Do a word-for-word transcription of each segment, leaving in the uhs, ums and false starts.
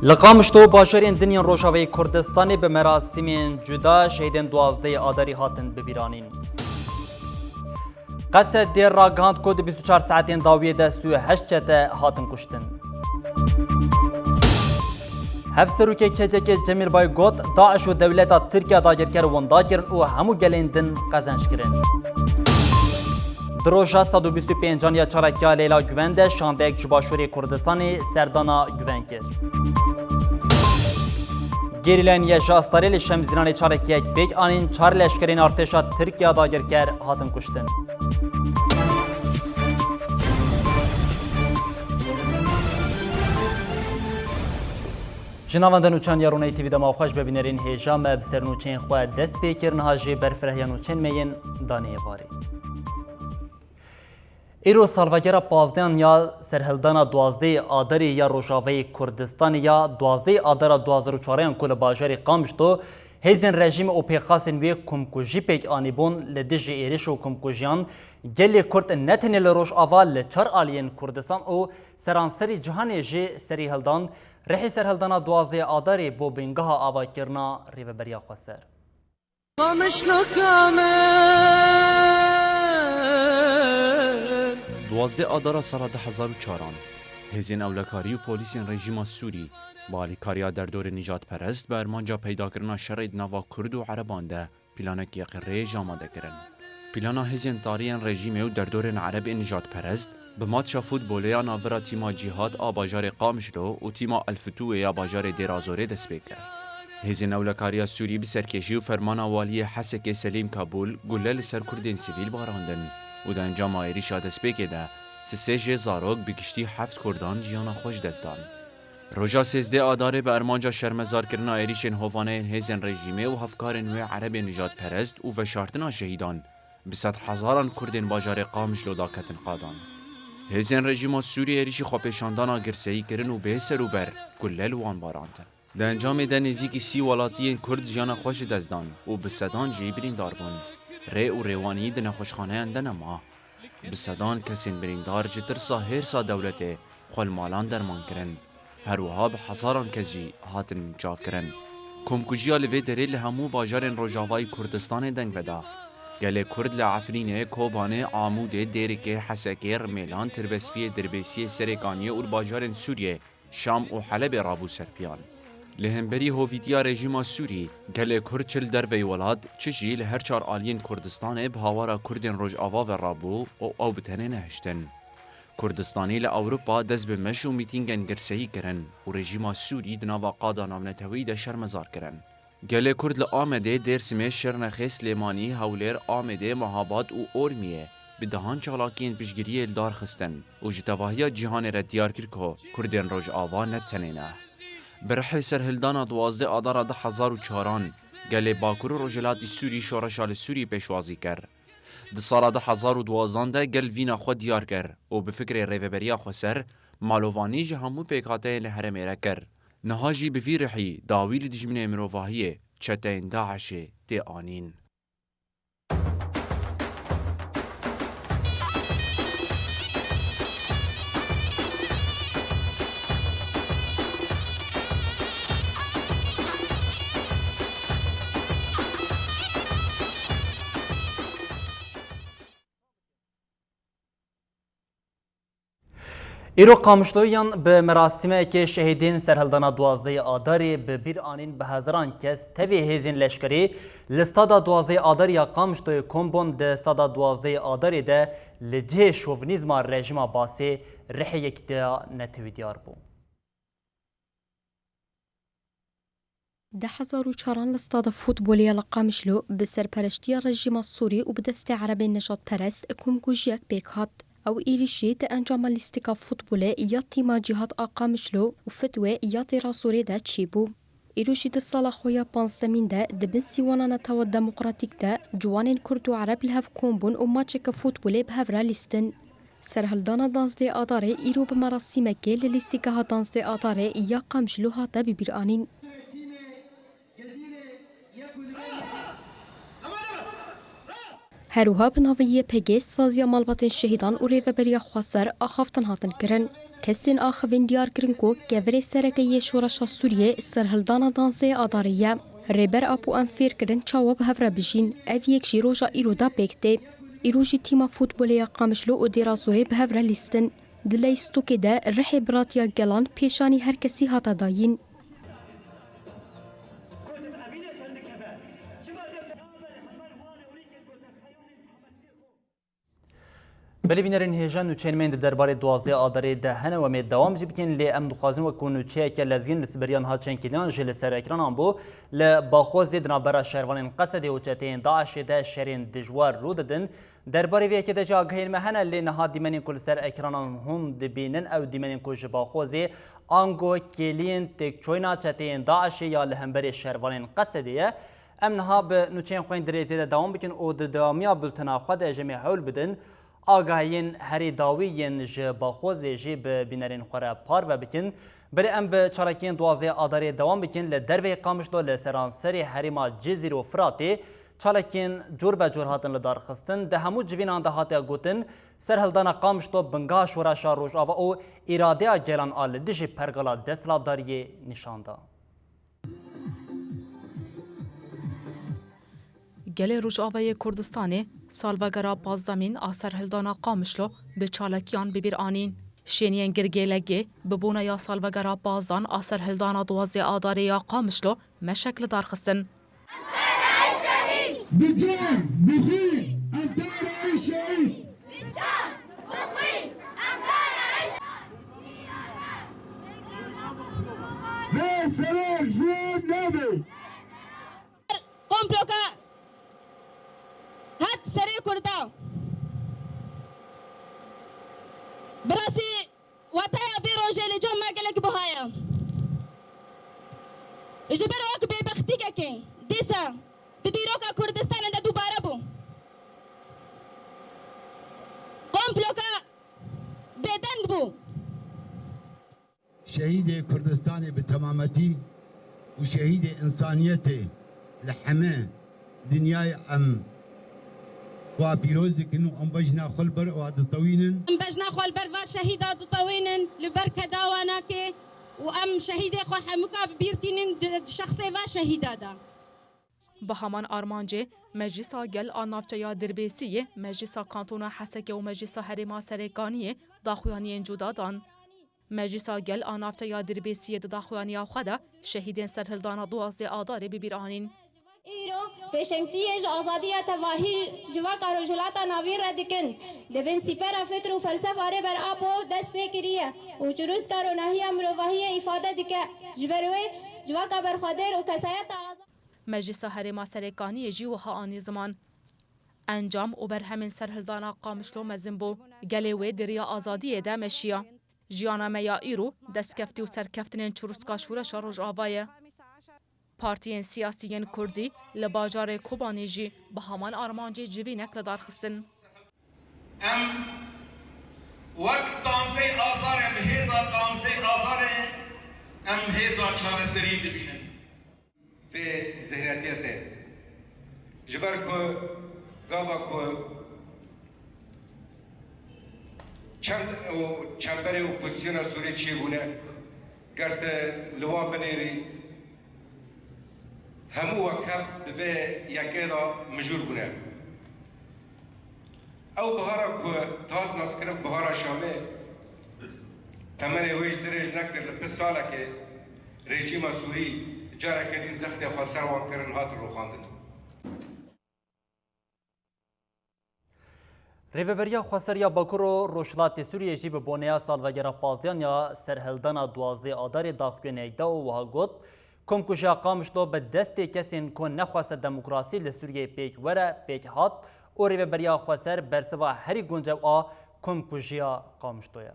Li Qamişlo bajarên din yên Rojavayê Kurdistanê bi merasîmên cuda şehîdên duwazdehê Adarî hatin bibîranîn. Qesedê ragihand ku di bîst û çar saetên dawiyê de sî û heşt çete hatin kuştin. Hevserokê K C K Cemîl Bay got, DAIŞ û dewleta Tirkiye dagirker winda kirin û hemû gelên din qezenc kirin. Di roja sed û bîst û pêncan ya çalakiya Leyla Guven de şandeyek ji Başûrê Kurdistanê serdana Guven kir. Gerîlayên YJA Starê li Şemzînanê çalakiyek pêk anîn, çar leşkerên artêşa Tirkiya dagirker hatin kuştin. Ji navenda nûçan ya Ronahî T V dema xweş be bînerên hêja me bi ser nûçeyên xwe dest pê kir, niha jî berfirehiya nûçeyên me yên danê êvarê. Îro salvegera pazdehan ya serhildana duwazdehê Adarê ya Rojavayê Kurdistanê ya duwazdehê Adara du hazar û çaran ku li bajarê Qamişlo hêzên rejîmê û pêxasên wê komkujî pêk anîbûn li dijî êrîş û komkujiyan gelê Kurd ne tenê li Rojava li çar aliyên Kurdistan û seranserî cîhanê jî serî hildan, rihê serhildana duwazdehê Adarê bo bingeha avakirina Rêveberiya Xweser. Qamişlo kamil. Duwazdeh Adara sala du hezar û çaran, hêzên ewlekarî û polîsên rejîma Sûrî bi alîkariya derdorên nijadperest bi armanca peydakirina şerê di nava Kurd û Ereban de planekî qirêj amade kirin. Plana hêzên tarî yên rejîmê û derdorên Ereb ên nijadperest bi matça futbolê ya navbera tîma Cîhad a bajarê Qamişlo û tîma El Fitûwê ya bajarê Dêrazorê dest pê kir. Hêzên ewlekariya Sûrî bi serkêşî û fermana waliyê Hesekê Selîm Kabûl gule li ser Kurdên sivîl barandin û di encama êrîşa destpêkê de sisê jê zarok, bi giştî heft Kurdan jiyana xwe ji dest dan. Roja sêzdeh Adarê bi armanca şermezarkirina êrîşên hovane yên hêzên rejîmê û hevkarên wê Erebên nijadperest û veşartina şehîdan, bi sedhezaran Kurdên bajarê Qamişlo daketin qadan. Hêzên rejîma Sûrî êrîşî xwepêşandana girseyî kirin û bê serûber gule li wan barandin. Di encamê de nêzîkî sî welatiyên Kurd jiyana xwe ji dest dan û bi sedan jî birîndar bûn. Rê û rêwanî di nexweşxaneyan de nema. Bi sedan kesên birîndar ji tirsa hêrsa dewletê xwe li malan derman kirin. Her wiha bi hezaran kes jî hatin çavkirin. Komkujiya li vê derê li hemû bajarên Rojavayê Kurdistanê deng veda. Gelê Kurd li Efrînê, Kobanê, Amûdê, Dêrikê, Hesekê, Rimêlan, Tirbespiyê, Dirbêsiyê, Serêkaniyê û li bajarên Sûriyê, Şam û Helebê rabû ser piyan. Li hemberî hovîtiya rejîma Sûrî, gelê Kurd çi li derveyî welat, çi jî li her çar aliyên Kurdistanê bi hawara Kurdên Rojava ve rabû û ew bi tenê nehiştin. Kurdistanî li Ewropa dest bi meş û mîtîngên girseyî kirin û rejîma Sûrî di nava qada navneteweyî de şermezar kirin. Gelê Kurd li Amedê, Dêrsimê, Şirnexê, Silêmanî, Hewlêr, Amedê, Mehabad û Ormiyê bi dehan çalakiyên piştgiriyê li dar xistin û ji tevahiya cîhanê re diyar kir ku Kurdên Rojava ne bi tenê ne. Bi rihê serhildana duwazdeh Adara du hezar û çaran, gelê Bakur û Rojhilatî Sûrî şoreşa li Sûrî pêşwazî kir. Di sala du hezar û duwazdan de gel vîna xwe diyar kir û bi fikrê Rêveberiya Xweser malovanî ji hemû pêkhateyên li herêmê re kir. Niha jî bi vî rihî dawî li dijminê mirovahiyê, çeteyên DAIŞê tê anîn. Îro Qamişloyan bi merasîmekê şehîdên serhildana duwazdehê Adarê bi bîr anîn, bi hezaran kes tevî hêzên leşkerî li stada duwazdehê Adarê ya Qamişloyê kom bûn. Di stada duwazdehê Adarê de li cihê şovinîzma rejîma Basê rihê yekîtiya netewî diyar bû. Di hezar û çaran li stada futbolê ya li Qamişlo bi serpereştiya rejîma Sûrî û bi destê Erebên nijadperest komkujiyek pêk hat. Ew êrîşî di encama lîstika futbolê ya tîma Cîhad a Qamişlo û Fitwê ya Dêrazorê de çêbû. Îro jî di sala xwe ya panzdemîn de di bin sîwana Netewa Demokratîk de ciwanên Kurd û Ereb li hev kom bûn û maçeke futbolê bi hev re lîstin. Serhildana danzdeh Adarê îro bi merasîmekê li lîstikgeha danzdeh Adarê ya Qamişlo hate bibîranîn. Her wiha bi navê Y P G saziya malbatên şehîdan û Rêveberiya Xweser axaftin hatin kirin. Kesên axivîn diyar kirin ku kevirê sereke yê şoreşa Sûriyê serhildana duwazdehê Adarê ye. Rêber Apo em fêr kirin çawa bi hev re bijîn. Ev yek jî roja îro de pêk tê. Îro jî tîma futbolê ya Qamişlo û Dêra Zorê bi hev re lîstin. Di leyîstokê de rihê biratiya gelan pêşanî her kesî hate dayîn. Belê bînerên hêja, nûçeyên me yên di derbarê duwazdehê Adarê de hene, em ê dewam jî bikin, lê em dixwazin wek ku nûçeyeke lezgîn li siberiya niha çend kiliyan jî li ser ekranan bû, li Baxozê di navbera şervanên Qesedê û çeteyên DAIŞê de şerên dijwar rû didin. Derbarê vê yekê de jî agahiyên me hene, lê niha dîmenên ku li ser ekranan hûn dibînin, ew dîmenên ku ji Baxozê ango kêliyên têkçoyna çeteyên DAIŞê ya li hemberî şervanên Qesedê ye. Em niha bi nûçeyên xwe yên di rêzê de dewam bikin û di dewamiya bultena xwe de jî em ê hewl bidin agahiyên herî dawî yên ji Baxozê jî bi bînerên xwe re parve bikin. Berê em bi çalakiyên duwazdehê Adarê dewam bikin. Li derveyî Qamişlo li seranserê herêma Cizîr û Firatê çalakiyên cor be cor hatin lidarxistin. Di hemû civînan de hatiye gotin, serhildana Qamişlo bingeha şoreşa Rojava û îradeya gelan a li dijî pergala desthilatdariyê nîşan da. Gelê Rojavayê Kurdistanê salvegera pazdemîn a serhildana Qamişlo bi çalakiyan bi bîr anîn. Şêniyên Girgêlegê bi boneya salvegera pazdan a serhildana duwazdeh Adarê ya Qamişlo meşek li dar xistin. Bi can, bi xwîn, em para ey şehîd. Bê serok jin nebe. Komploka hat serê Kurda. Bi rastî wateya vê rojê li cem me gelek buha ye. Ji ber wek bêbextîkekê dîsa di dîroka Kurdistanê de dubare bû. Komploka bêdeng bû. Şehîdê Kurdistanê bi temametî û şehîdê însaniyetê li heme dinyayê em wa pîroz dikin û em bejna xwe li ber wa ditewînin. Em bejna xwe li ber va şehîda ditewînin, li ber keda wa nake û em şehîdê xwe hemûka bi bîr tînin, di, di şexsê va şehîda de. Bi heman armancê, Meclisa Gel a Navçeya Dirbêsiyê, Meclisa Kantona Hesekê û Meclisa Herêma Serêkaniyê daxuyaniyên cuda dan. Meclisa Gel a Navçeya Dirbêsiyê di daxuyaniya xwe de şehîdên serhildana duwazdeh Adarê bi bîr anîn. Îro pêşengtiyê ji azadiya tevahî civaka Rojhilata Navîn re dikin. Di bin sîpera fikr û felsefa Rêber Apo dest pê kiriye û çirûska ronahiya mirovahiyê îfade dike. Ji ber wê civaka berxwedêr û kesayeta azad. Meclisa Herêma Serêkaniyê jî wiha anî ziman. Encam û berhemên serhildana Qamişlo mezin bû. Gelê wê di riya azadiyê de meşiya. Jiyana me ya îro destkeftî û serkeftinên çirûska şoreşa Rojava ye. Partiyên siyasî yên Kurdî li bajarê Kobanê jî bi heman armancê civînek li dar xistin. Em wek panzdeh Azarê, bi hêza panzdeh Azarê em hêza çareserî dibînin. Vê zihniyetê tê. Ji ber ku gava ku çend û çemberê opozîsyona Sûriyê çêbûne, ger tu li wan binêrî, hemû wekhev di vê yekê de mijûl bûne. Ew bihara ku dihat naskirin bihara Şamê, temenê wê jî dirêj nekir, li pişt salekê rejîma Sûrî careke din zextê xwe ser wan kirin, hat rûxandin. Rêveberiya Xweser ya Bakur û Rojhilatê Sûriyê jî bi boneya salvegera pazdehan ya serhildana duwazdeh Adarê daxuyaniyek da û wiha got, Komkujiya Qamişlo bi destê kesên ku nexweste demokrasî li Sûriyeyê pêk were, pêk hat û Rêveberiya Xweser bersiva herî guncew a komkujiya Qamişlo ye.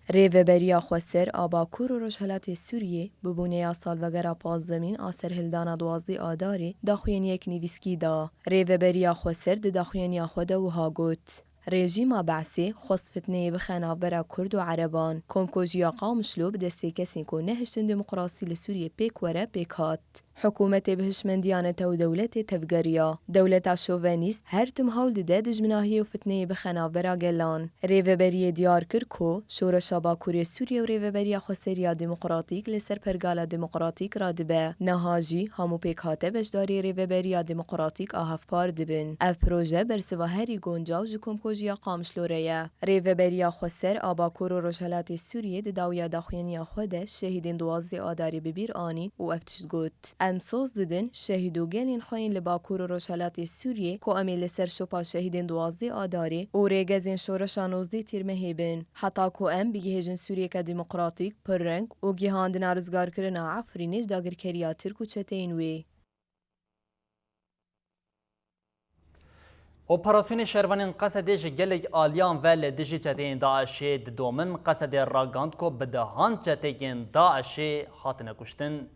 Rêveberiya Xweser a Bakur û Rojhilatê Sûriyê bi boneya salvegera pazdemîn a serhildana duwazdeh Adarê daxuyaniyek nivîskî da. Rêveberiya Xweser di daxuyaniya xwe de wiha got, Rejîma Be'sê xwest fitneyê bixe navbera Kurd û Ereban. Komkojiya Qamişlo bi destê kesên ku nehiştin demokrasî li Sûriyê pêk were pêk hat. Hikûmetê bi hişmendiya netew dewletê tevgeriya. Dewleta şovenîst her tim hewl dide dijminahiyê û fitneyê bixe navbera gelan. Rêveberiyê diyar kir ku şoreşa Bakurê Sûriyê û Rêveberiya Xweseriya Demokratîk li ser pergala demokratîk radibe. Niha jî hemû pêkhate beşdarî Rêveberiya Demokratîk a hevpar dibin. Ev proje bersiva herî guncaw ji Komkojiya Qamişlo re ye. Rêveberiya Xweser a Bakur û Rojhelatê Sûriyê di dawiya daxuyaniya xwe de şehîdên duwazdeh Adarê bi bîr anî û ev tişt got. Em soz didin şehîd û gelên xwe yên li Bakur û Rojhelatê Sûriyê ku em ê li ser şopa şehîdên duwazdeh Adarê û rêgezên şoreşa nozdeh Tîrmehê bin. Heta ku em bigihêjin Sûriyeke demokratîk, pirreng û gihandina rizgarkirina Efrînê ji dagirkeriya Tirk û çeteyên wê. Operasyonê şervanên Qesedê ji gelek aliyan ve li dijî çeteyên DAIŞê didomin. Qesedê ragihand ku bi dehan çeteyên DAIŞê hatine kuştin.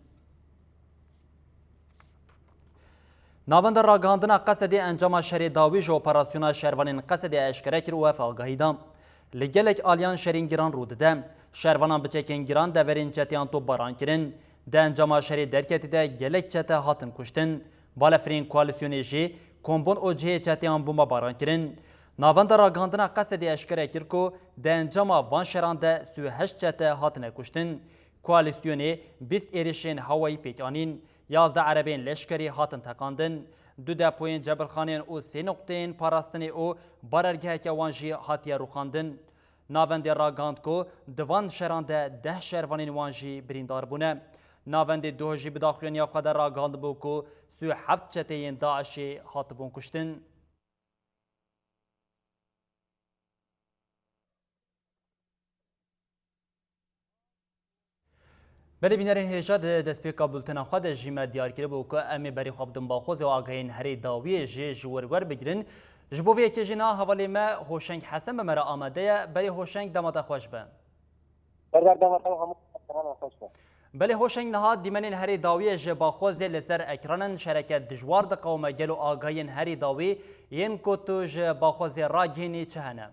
Navenda ragihandina Qesedê encama şerê dawî ji operasyona şervanên Qesedê eşkere kir û ev agahî da. Li gelek aliyan şerên giran rû dide. Şervanan bi çekên giran deverên çeteyan topbaran kirin. Di encama şerê derketî de gelek çete hatin kuştin. Balefirên koalîsyonê jî kombon û cihê çeteyan bombabaran kirin. Navenda ragihandina Qesedê eşkere kir ku di encama van şeran de sî û heşt çete hatine kuştin. Koalîsyonê bîst êrişên hewayî pêk anîn, yazdeh erebeyên leşkerî hatin teqandin, du depoyên cebilxaneyên û sê nuqteyên parastinê û barergeheke wan jî hatiye rûxandin. Navendê ragihand ku di van şeran de deh şervanên wan jî birîndar bûne. Navendê doh jî bi daxuyaniya xwe de ragihandibû ku sî û heft çeteyên DAIŞê hatibûn kuştin. Belê bînerên hêja, di destpêka bultena xwe de jî me diyar kiribû ku em ê berî xwe bidin Baxozê û agahiyên herî dawiyê jî ji wir werbigirin. Ji bo vê yekê jî niha hevalê me Hoşeng Hesen bi me re amade ye. Belê Hoşeng, dema te xweş be. Berber dema te û hemû ekranên xweş be. Belê Hoşeng, niha dîmenên herî dawiyê ji Baxozê li ser ekran in. Şereke dijwar diqewime, gelo agahiyên herî dawî yên ku tu ji Baxozê ragihînî çi hene?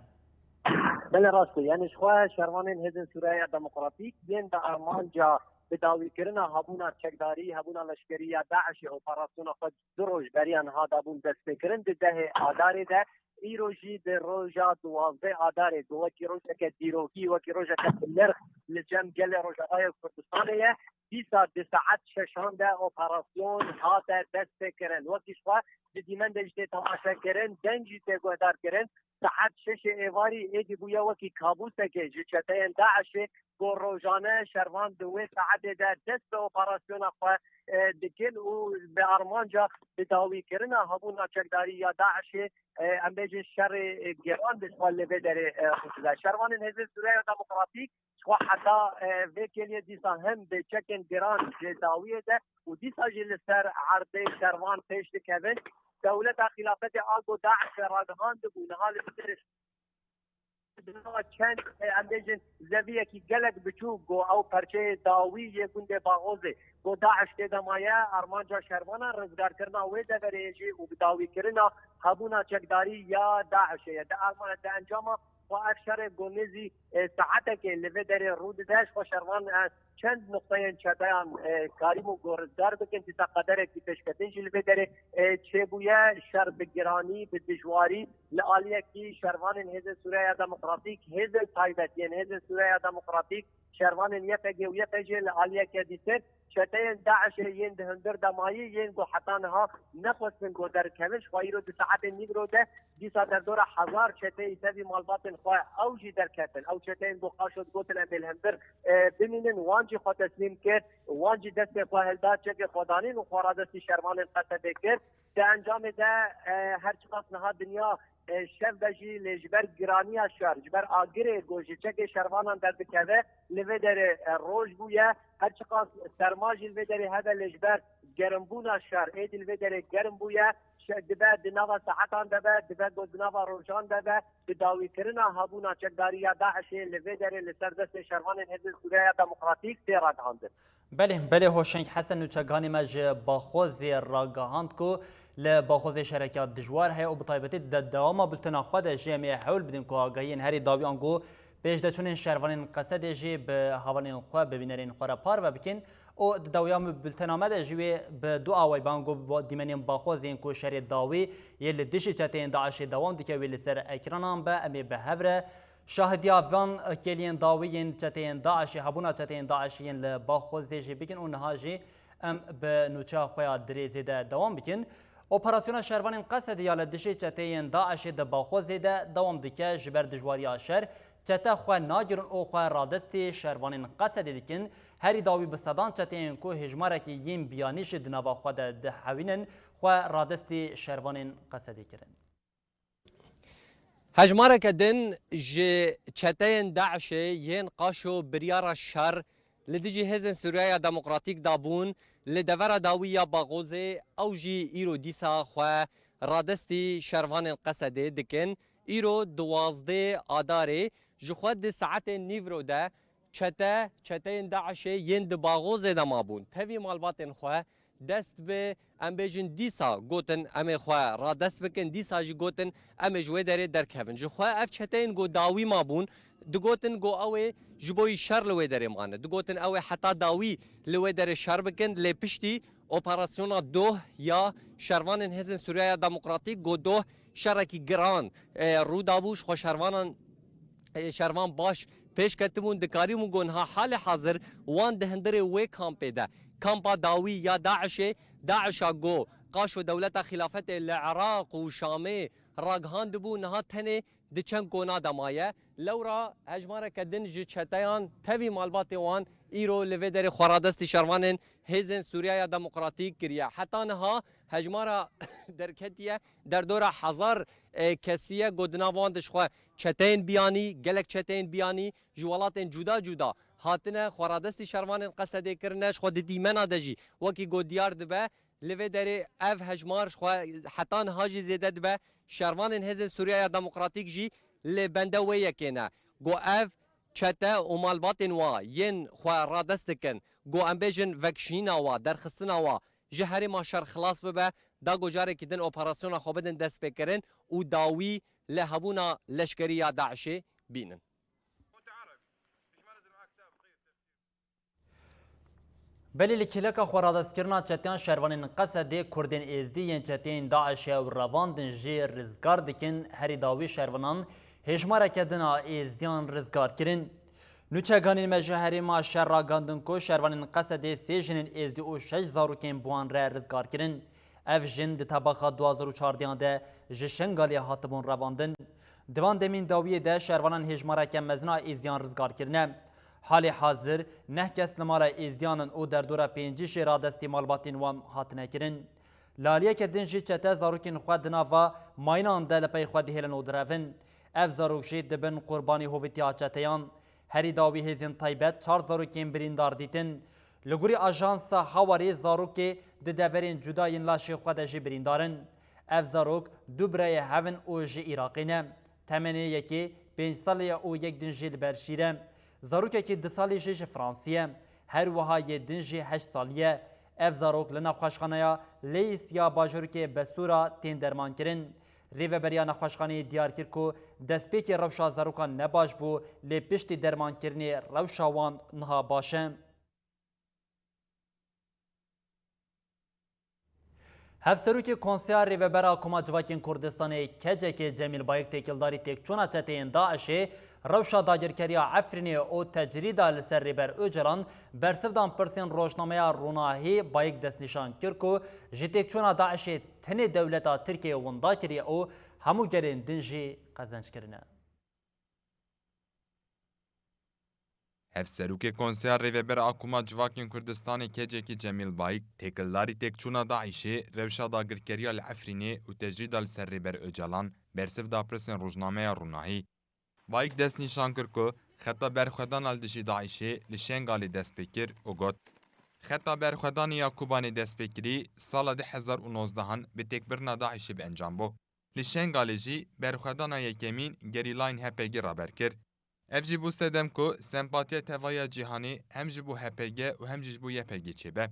Belê rast e. Yanî ji xwe şervanên Hêzên Sûreya Demokratîk yên bi armanca bidawîkirina hebûna çekdarî, hebûna leşkerî ya DAIŞê operasyona xwe du roj beriya niha dabûn destpêkirin di dehê Adarê de, îro jî di roja duwazdeh Adarê ku wekî rojeke dîrokî, wekî rojeke bi nirx li cem gelê Rojavayê Kurdistanê ye, dîsa di saet şeşan de operasyon hate destpêkirin. Wekî ji xwe di dîmen de jî tê temaşekirin, deng jî tê guhdarkirin. Saet şeşê êvarî êdî bûye wekî kabûsekê ji çeteyên DAIŞê ku rojane şervan di wê saetê de dest bi operasyona xwe, e, dikin û bi armanca bidawîkirina hebûna çekdarî ya DAIŞê, e, em bêjin şerê, e, giran bi xwe li vê derê, e, rûdide. Şervanên Hêzên Sûreya Demokratîk ji xwe heta, e, vê kêliyê dîsa him bi çekên giran ji dawiyê de û dîsa jî li ser erdê şervan pêş dikevin. Dewleta Xilafetê a ku DAIŞê ragihandibû niha li vê derê di nava çend, e, em bêjin zeviyekî gelek biçûk ku ew perçeyê dawî yê gundê Baxozê ku DAIŞ tê de maye, armanca şervanan rizgarkirina wê deverê ye jî û bidawîkirina hebûna çekdarî ya DAIŞê ye. Di arma-, di encama xwe ev şerê ku nêzî, e, saetekê li vê derê rû dide, ji xwe şervan, e, çend nuqteyên çeteyan, e, karîbû ku rizgar bikin, dîsa qederekî pêşketin jî li vê derê, e, çêbûye. Şer bi giranî, bi dijwarî li aliyekî şervanên Hêzên Sûreya Demokratîk, hêzên taybet yên Hêzên Sûreya Demokratîk, şervanên Y P G û Y P J li aliyeke dîtir, çeteyên DAIŞê yên di hundir de mayî, yên ku heta niha nexwestin ku derkevin, ji xwe îro di saetên nîvro de dîsa derdora hezar çeteyî tevî malbatên xwe ew jî derketin. Ew çeteyên ku qaşo digotin em ê li hundir, e, bimînin, wan jî xwe teslîm kir, wan jî destê xwe hilda, çekê xwe danîn û xwe radestî şervanên Qesedê kir. Di encamê de, e, her çiqas niha dinya, e, şev be jî, lê ji ber giraniya şer, ji ber agirê ku ji çekê şervanan derdikeve, li vê derê, e, roj bûye. Her çiqas serma jî li vê derê hebe, lê ji ber gerimbûna şer, êdî li vê derê germ bûye. Şe-, dibe di nava saetan de be, dibe ku di nava rojan de be, bi dawîkirina hebûna çekdariya DAIŞê li vê derê li ser destê şervanên Hêzên Sûreya Demokratîk tê ragihandin. Belê, belê Hoşeng Hesen, nûçeganê me ji Baxozê ragihand ku Li Baxozê şereke dijwar heye û bi taybetî di dewama bultena xwe de jî em ê hewl bidin ku agahiyên herî dawî ango pêşdeçûnên şervanên Qesedê jî bi hevalên xwe, bi bînerên xwe re parve bikin û di dewama bultena me de jî wê bi du awayî be ango dîmenên Baxozê yên ku şerê dawî yê li dijî çeteyên DAIŞê dewam dike wê li ser ekranan be. Em ê bi hev re şahidiya van kêliyên dawî yên çeteyên DAIŞê, hebûna çeteyên DAIŞê yên li Baxozê jî bikin û niha jî em bi nûçeya xwe ya dirêzê de dewam bikin. Operasyona şervanên Qesedê ya li dijî çeteyên DAIŞê di Baxozê de dewam dike. Ji ber dijwariya şer, çete xwe nagirin û xwe radestî şervanên Qesedê dikin. Herî dawî bi sedan çeteyên ku hêjmarekî yên biyanî jî di nava xwe de dihewînin, xwe radestî şervanên Qesedê kirin. Hejmareke din ji çeteyên DAIŞê yên qaşo biryara şer li dijî Hêzên Sûriyeya Demokratîk dabûn li devera dawî ya Baxozê, ew jî îro dîsa xwe radestî şervanên Qesedê dikin. Îro duwazdeh Adarê ji xwe di saetên nîvro de çete, çeteyên DAIŞê yên di Baxozê de mabûn, tevî malbatên xwe dest bi, em bêjin, dîsa gotin, em ê xwe radest bikin, dîsa jî gotin, em ê ji wê derê derkevin. Ji xwe ev çeteyên ku dawî mabûn, digotin ku ew ê ji bo yî şer li wê derê mane. Digotin ew ê heta dawî li wê derê şer bikin, lê piştî operasyona doh ya şervanên Hêzên Sûriyeya Demokratîk ku doh şerekî giran, e, rû dabû, ji xwe şervanan, e, şervan baş pêş ketibûn, dikarîbûn ku niha halê hazir wan di hundirê wê kampê de, kampa dawî ya DAIŞê, DAIŞa ku qaşo dewleta xîlafetê li Iraq û Şamê ragihandibû, niha tenê di çend kona de maye. Lewra hejmareke din ji çeteyan tevî malbatê wan îro li vê derê xweradestî şervanên Hêzên Sûriyeya Demokratîk kiriye. Heta niha hejmara derketiye derdora hezar, e, kesî ye ku di nav wan de ji xwe çeteyên biyanî, gelek çeteyên biyanî ji welatên cuda cuda hatine xweradestî şervanên Qesedê kirine. Ji xwe di dîmena de jî wekî ku diyar dibe, li vê derê ev hejmar ji xwe heta niha jî zêde dibe. Şervanên Hêzên Sûriyeya Demokratîk jî li bende wê yekê ne. Ku ev çete û malbatên wa yên xwe radest dikin, ku em bêjin vekişîna wa, derxistina wa ji herêma şer xilas bibe, da ku carekî din operasyona xwe bidin destpêkirin û dawî li hebûna leşkerî ya DAIŞê bînin. Belê li kêleka xweradestkirina çeteyan şervanên Qesedê Kurdên Êzdî yên çeteyên DAIŞê ew revandin jî rizgar dikin, herî dawî şervanan hêjmareke din a Êzdiyan rizgar kirin. Nûçeganên me ji herêma şer ragandin ku şervanên Qesedê sê jinên Êzdî û şeş zarokên bi wan re rizgar kirin. Ev jin di tebaxa du hazar û çardeh de ji Şengalê hatibûn revandin. Di van demên dawiyê de şervanan hêjmareke mezin a Êzdiyan rizgar kirine. Halê hazir neh kes li mala Êzdiyan in û derdora pêncî jê radestî malbatên wan hatine kirin. Li aliyeke din jî çete zarokên xwe di nava mayînan de li pey xwe dihêlin û direvin. Ev zarok jî dibin qurbanî hovîtiya çeteyan. Herî dawî hêzên taybet çar zarokên birîndar dîtin. Li gorî ajansa Hawarê zarokê di deverên cuda yên laşê xwe de jî birîndar in. Ev zarok du birayê hev in û ji Iraqê ne. Temenê yekê pênc salî ye û yek din jî li ber şîr e. Zarokekî du salî jî ji Fransî ye. Her wiha yê din jî heşt salî ye. Ev zarok li nexweşxaneya Leys ya bajarokê Besûra tên dermankirin. Rêveberiya nexweşxaneyê diyar kir ku destpêkê rewşa zarokan ne baş bû, lê piştî dermankirinê rewşa wan niha baş e. Hevserokê Konseya Rêvebera Koma Civakên Kurdistanê, K C K, Cemîl Bayik têkildarî têkçûna çeteyên DAIŞê, rewşa dagirkeriya Efrînê û tecrîda li ser Rêber Ocalan bersiv dan pirsên rojnameya Ronahî. Bayik destnîşan kir ku ji têkçûna DAIŞê tenê dewleta Tirkiyeyê winda kiriye û hemû gelên din jî qezenc kirine. Hevserokê Konseya Rêveber a Koma Civakên Kurdistanê, K C K, Cemîl Bayik, têkildarî têkçûna DAIŞê, rewşa dagirkeriya li Efrînê û tecrîda li ser Rêber Ocalan bersiv da pirsên rojnameya Ronahî. Bayik destnîşan kir ku xeta berxwedana li dijî DAIŞê li Şengalê dest pê kir û got, Xeta berxwedanê ya Kobanê dest pê kirî sala du hezar û nozdehan bi têkbirina DAIŞê bi encam bû. Li Şengalê jî berxwedana yekemîn gerîlayên H P G raber kir. Ev jî bû sedem ku sempatiya tevaya cîhanê hem ji bo H P G û hem jî ji bo Y P G çêbe.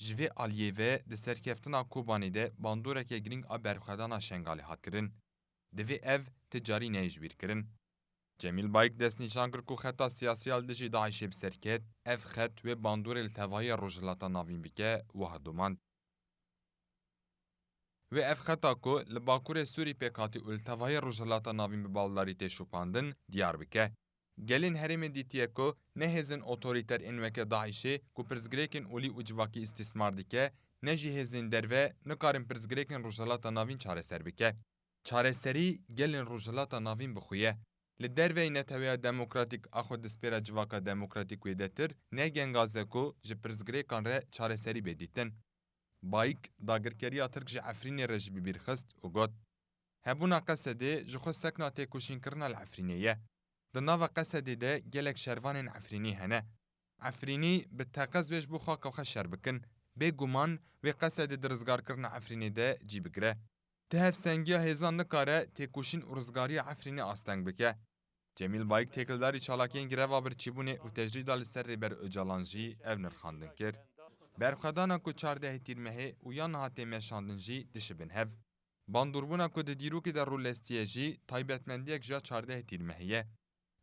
Ji vê aliyê ve di serkeftina Kobanê de bandoreke girîng a berxwedana Şengalê hat kirin. Divê ev ti carî neyê ji bîr kirin. Cemîl Bayik destnîşan kir ku xeta siyasî ya li dijî DAIŞê bi ser ket, ev xet wê bandorê li tevahiya Rojhilata Navîn bike, wiha domand. Wê ev xeta ku li Bakurê Sûrî pêk hatî û li tevahiya Rojhilata Navîn bi baldarî tê şopandin, diyar bike. Gelên herêmê dîtiye ku ne hêzên otorîter ên weke DAIŞê ku pirsgirêkên olî û civakî îstîsmar dike, ne jî hêzên derve nikarin pirsgirêkên Rojhilata Navîn çareser bike. Çareserî gelên Rojhilata Navîn bi xwe ye. Li derveyî neteweya demokratîk a xwe dispêra civaka demokratîk wêdetir, ne gengaze ku ji pirsgirêkan re çareserî bê dîtin. Bayik dagirkeriya Tirk ji Efrînê re jî bi bîr xist û got, hebûna Qesedê ji xwe sekna têkoşînkirina li Efrînê ye. Di nava Qesedê de gelek şervanên Efrînî hene. Efrînî bi teqez wê ji bo xaka xwe şer bikin. Bêguman wê Qesedê di rizgarkirina Efrînê de cî bigire. Ti hevsengiya hêzan nikare têkoşîn û rizgariya Efrînê asteng bike. Cemîl Bayik têkildarî çalakiyên greva birçîbûnê û tecrîda li ser Rêber Ocalan jî ev nirxandin kir. Berxwedana ku çardehê Tîrmehê û ya niha tê meşandin jî dişibin hev. Bandoribûna ku di dîrokê de rû lestiye jî taybetmendiyek ji ya çardehê Tîrmehê ye.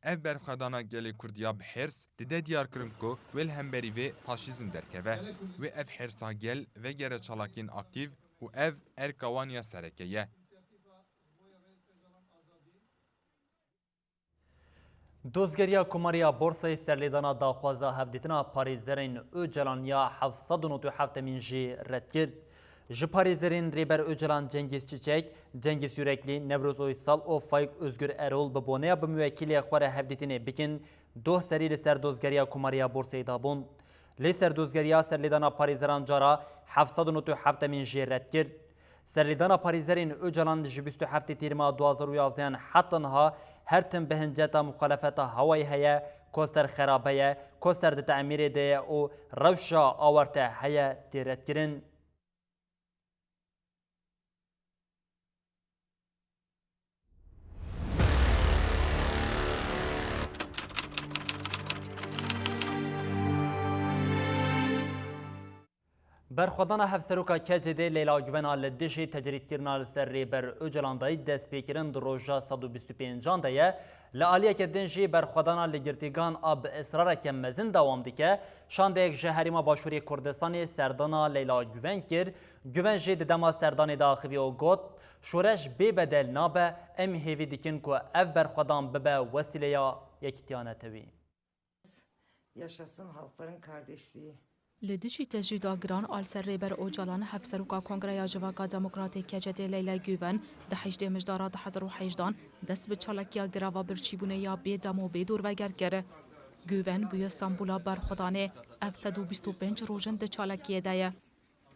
Ev berxwedana gelê Kurd ya bi hêrs dide diyarkirin ku wê li hemberî vê faşîzm derkeve. Wê ev hêrsa gel vegere çalakiyên aktîf û ev erka wan ya sereke ye. Dozgeriya Komarê ya Borsayê serlêdana daxwaza hevdîtina parêzerên Ocalan ya heft sed û nod û heftemîn jî red kir. Ji parêzerên Rêber Ocalan Cengiz Çiçek, Cengiz Yürekli, Newroz Uysal û Faik Özgür Erol bi boneya bi muwekîlê xwe re hevdîtinê bikin, doh serî li ser dozgeriya Komarê ya Borsayê dabûn. Lê serdozgeriya serlêdana parêzeran cara heft sed û nod û heftemîn jê red kir. Serlêdana parêzerên Ocalan ji bîst û heftê Tîrma du hazar û yazdehan heta niha her tim bi hinceta muxalefeta hawayî heye, koster xerabe ye, koster di temîrê de ye û rewşa awarte heye tê redkirin. Berxwedana Hevseroka K C D Leyla Guven a li dijî tecrîdkirina li ser Rêber Ocalan dayî destpêkirin di roja sed û bîst û pêncan de ye. Li aliyeke din jî berxwedana li girtîgan a bi israreke mezin dewam dike. Şandeyek ji Herêma Başûrê Kurdistanê serdana Leyla Guven kir. Guven jî di dema serdanê de axivî û got, şoreş bê bedel nabe, em hêvî dikin ku ev berxwedan bibe wesîleya yekîtiya netewî. Yaşasın halkların kardeşliği. Li dijî tecrîda giran a li ser Rêber Ocalan, Hevseroka Kongreya Civaka Demokratê K C D Leyla Guven di heştê Mijdara du hezar û hejdehan dest bi çalakiya greva birçîbûnê ya bê dem û bê dorveger kir. Guven bûye sembola berxwedanê, ev sed û bîst û pênc roj in di çalakiyê de ye.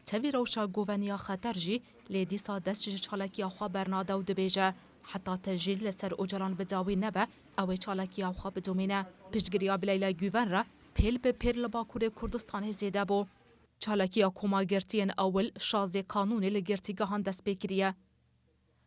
Tevî rewşa Guven ya xeter jî lê dîsa dest ji çalakiya xwe bernade û dibêje, heta tecrîd li ser Ocalan bi dawî nebe, ew ê çalakiya xwe bidomîne. Piştgiriya bi Leyla Guven re pêl bi pêl li Bakurê Kurdistanê zêde bû. Çalakiya Koma Girtiyên Ewil şazdê Kanûnê li girtîgehan dest pê kiriye.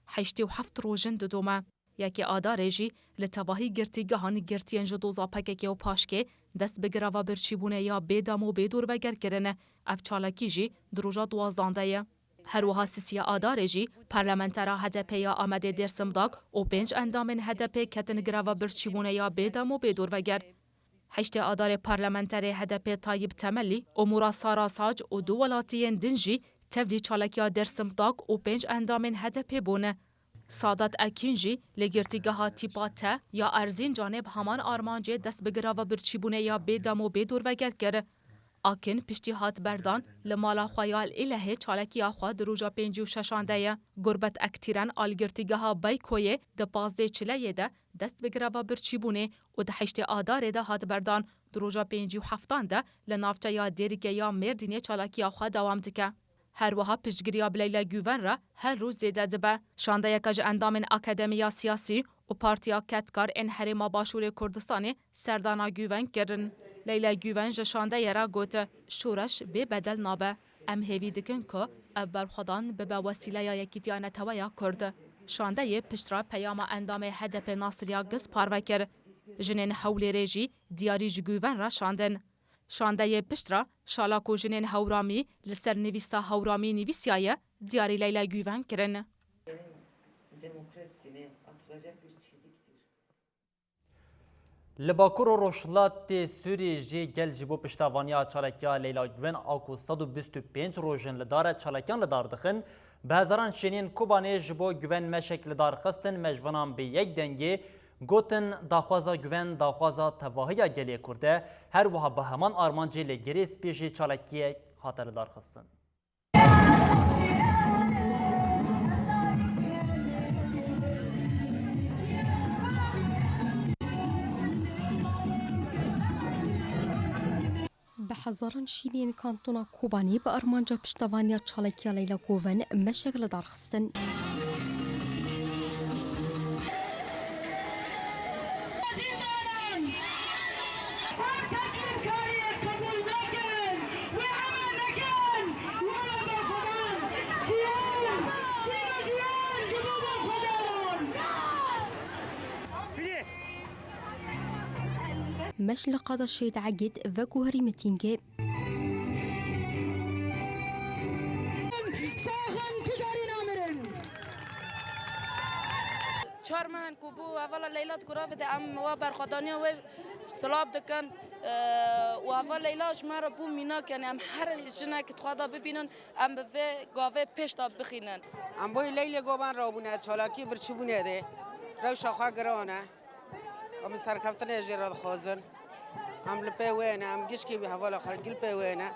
Heştê û heft roj in didome. Yekê Adarê jî li tevahî girtîgehan girtiyên ji doza P K K û paşkê dest bi greva birçîbûnê ya bê dem û bê dorveger kirine. Ev çalakî jî di roja duwazdan de ye. Her wiha sisiya Adarê jî parlamentera H D P ya Amedê Dêrsim Dak û pênc endamên H D P ketin greva birçîbûnê ya bê dem û bê dorveger. Heştê Adarê parlamenterê H D P Tayyip Temelî û Murat Sarasaç û du welatiyên din jî tevlî çalakiya Dêrsim Dak û pênc endamên H D P bûne. Sadat Ekîn jî li girtîgeha tîpa T ya Erzîncanê bi heman armancê dest bi greva birçîbûnê ya bê dem û bê dorveger kir. Akin piştî hat berdan li mala xwe ya li Îlehê çalakiya xwe di roja pêncî û şeşan de ye. Gurbet Ektîren a li girtîgeha Beykoyê di pazdeh Çileyê de dest bi greva birçîbûnê û di heştê Adarê de hat berdan, di roja pêncî û heftan de li navçeya Dêrikê ya Mêrdînê çalakiya xwe dewam dike. Her wiha piştgiriya bi Leyla Guven re her roj zêde dibe. Şandeyeke ji endamên Akademiya Siyasî û Partiya Kedkar ên Herêma Başûrê Kurdistanê serdana Guven kirin. Leyla Guven ji şandeyê re got, şoreş bê bedel nabe. Em hêvî dikin ku ev berxwedan bibe wesîleya yekîtiya neteweya Kurd. Şandeyê piştre peyama endamê H D P Nasriya Giz parve kir. Jinên Hewlêrê jî diyarî ji Guven re şandin. Şandeyê piştre şala ku jinên Hewramî li ser nivîsa Hewramî nivîsiyaye, diyarî Leyla Güven kirin. Li Bakur û Rojhilatê Sûriyê jî gel ji bo piştevaniya çalakiya Leyla Güven a ku sed û bîst û pênc roj in li dar e, çalakiyan li dar dixin. Bi hezaran şêniyên Kobanê ji bo Güven meşek li dar xistin, me ji vinan bi yek dengê gotin, daxwaza Güven daxwaza tevahiya gelê Kurd e. Her wiha bi heman armancê li Girê Spî jî çalakiyek hate li dar xistin. Bi hezaran şîniyên kantona Kobanê bi armanca piştevaniya çalakiya Leyla Goven meşek li dar xistin. Meş li qada Şehîd Egîd veguherî mitîngê. Çar meh in ku bû hevala Leyla di gura bide, em wa berxwedaniya wê silav dikin, e, û heval Leyla ji me re bû mînak, yanî em her jinek di xwe de bibînin, em bi vê gavê pêş de bixînin. Em boyê Leylê Goban rabûne, çalakî birçîbûnê de rewşa xwe giran e. Em serkeftinê jê re dixwazin. Em li pê wê ne, em gişkî hevala xwe gil pê wê ne.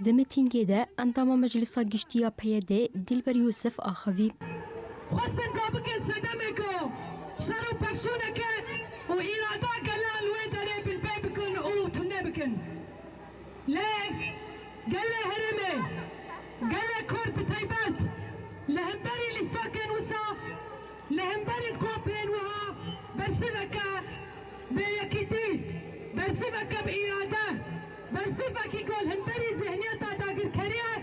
Di mitîngê de endama Meclisa Giştî ya P Y D Dilber Yûsif axivî. Xwestin ka bikin sedemê ku şer û pevçûneke û îrada gela li wê derê bilpê bikin û tune bikin. Lê gelê herêmê, gelê Kurd bi taybet li hemberî lîstakên wisa, li hemberî kompên wiha bersiveke bêyekîtî, bersiveke bi îrade, bersivekî ku li hemberî zihniyeta dagirkeriyê